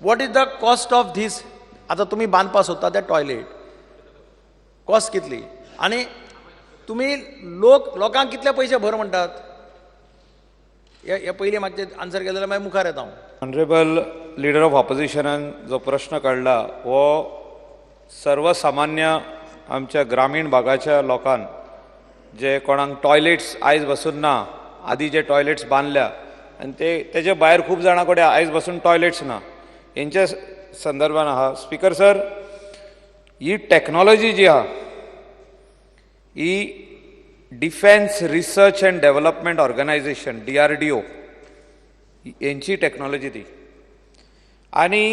What is the cost of this? आतां तुमी बांदपाक सोदता ते टॉयलेट कॉस्ट कितली आनी तुमी लोक लोकांक कितले पयशे भर म्हणटात? हे पयलीं मातशें आन्सर केलें जाल्यार मागीर मुखार येता हांव. ऑनरेबल लिडर ऑफ ऑपोजिशनान जो प्रश्न काडला हो सर्वसामान्य आमच्या ग्रामीण भागाच्या लोकांक, जे कोणाक टॉयलेट्स आयज बसून ना, आदी जे टॉयलेट्स बांदल्या आनी ते तेजे भायर खूब जाणां कडेन आयज बसून टॉयलेट्स ना, हेंच्या संदर्भान आहा. स्पिकर सर, ही टॅक्नॉलॉजी जी आहा ही Defence Research and Development Organisation, DRDO, हेंची टॅक्नॉलॉजी ती आनी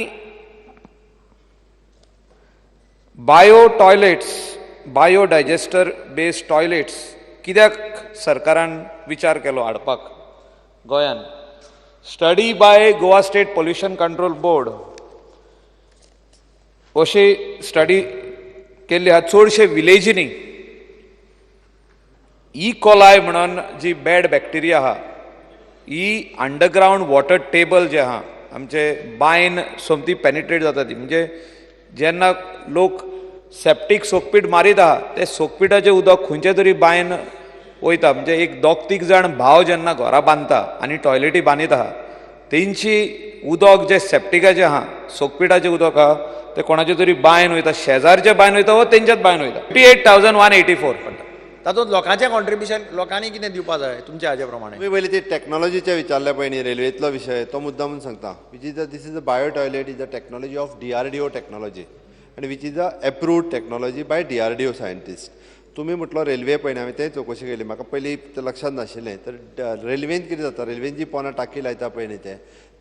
bio toilets, bio digester based toilets कित्याक सरकारान विचार केलो हाडपाक गोंयान? Study by Goa State Pollution Control Board अशी स्टडी केल्ली आहा. चडशे विलेजींनी ई कोलाय म्हणून जी बॅड बॅक्टेरिया आहा, ही अंडरग्रावंड वॉटर टेबल जे आहा आमचे बांयन सोमती पेनिट्रेट जाता ती. म्हणजे जेन्ना लोक सेप्टीक सोकपीट मारीत आहा, ते सोकपिटाचें उदक खंयच्या तरी बांयन वयता. म्हणजे एक दोग तीग जाण भाव जेन्ना घरां बांदता आनी टॉयलेटी बांदीत आहा, तेंची उदक जे सेप्टिकाचें आहा, सोकपिटाचें उदक आहा, ते कोणाचे तरी बांयन वयता, शेजारच्या बांयन वयता वो तेंच्याच बांयन वयता. 58,184 पडटा. तातूंत लोकांचें कॉन्ट्रिब्युशन, लोकांनी कितें दिवपा जाय तुमच्या हाजे प्रमाणे? तुमी पयलीं ती टॅक्नॉलॉजीचे विचारले पळय न्ही, रेल्वेंतलो विशय, तो मुद्दा म्हणून सांगता, which is a this is a bio toilet is a technology of DRDO technology आनी which is a approved technology by DRDO scientist. तुमी म्हटलो रेल्वे पळय न्ही, हांवें तें चवकशी केली, म्हाका पयलीं तें लक्षांत नाशिल्लें. तर रेल्वेंत कितें जाता, रेल्वेन जी पोना टाकी लायता पळय न्ही, ते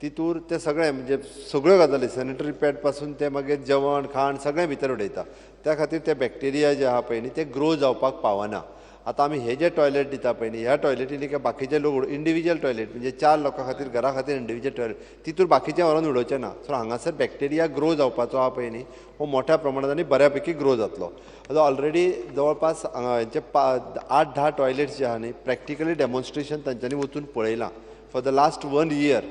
तितूर ते सगळें, म्हणजे सगळ्यो गजाली, सॅनिटरी पॅड पासून ते मागीर जेवण खाण सगळें भितर उडयता. त्या खातीर ते बॅक्टेरिया जे आहा पळय न्ही, ते ग्रो जावपाक पावना. आतां आमी हे जे टॉयलेट दिता पळय न्ही, ह्या टॉयलेटींनी काय बाकीचे लोक इंडिविज्युअल टॉयलेट, म्हणजे चार लोकां खातीर, घरा खातीर इंडिविज्युअल टॉयलेट, तितूर बाकीचे व्हरोन उडोवचे ना. सो हांगासर बॅक्टेरिया ग्रो जावपाचो आहा पळय न्ही, हो मोठ्या प्रमाणात आनी बऱ्या पैकी ग्रो जातलो. आतां ऑलरेडी जवळपास हांचे 8-10 टॉयलेट्स जे आहा न्ही, प्रॅक्टिकली डेमॉन्स्ट्रेशन तांच्यांनी वचून पळयलां for the last one year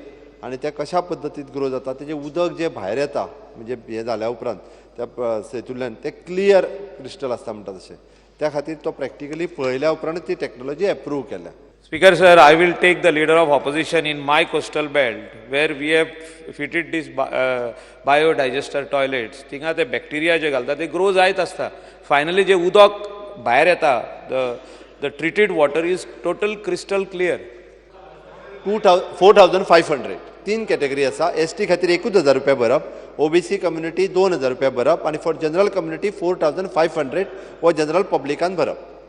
आनी ते कशा पद्दतीन ग्रो जाता, तेजें उदक जें भायर येता, म्हणजे हें जाल्या उपरांत त्या सेतूंतल्यान, तें क्लियर क्रिस्टल आसता म्हणटा तशें. त्या खातीर तो प्रॅक्टिकली पळयल्या उपरांत ती टॅक्नॉलॉजी एप्रूव केल्या. Speaker sir, I will take the Leader of Opposition in my coastal belt where we have fitted these biodigester toilets. थिंगा ते बॅक्टेरिया जे घालता ते ग्रो जायत आसता. फायनली जे उदक भायर येता, the treated water is total crystal clear. 4,500. तीन कॅटेगरी आसा. एसटी खातीर 1,000 रुपया भरप, ओबीसी कम्युनिटी 2,000 रुपया भरप आनी for general community 4,500 हो जनरल पब्लिकान भरप.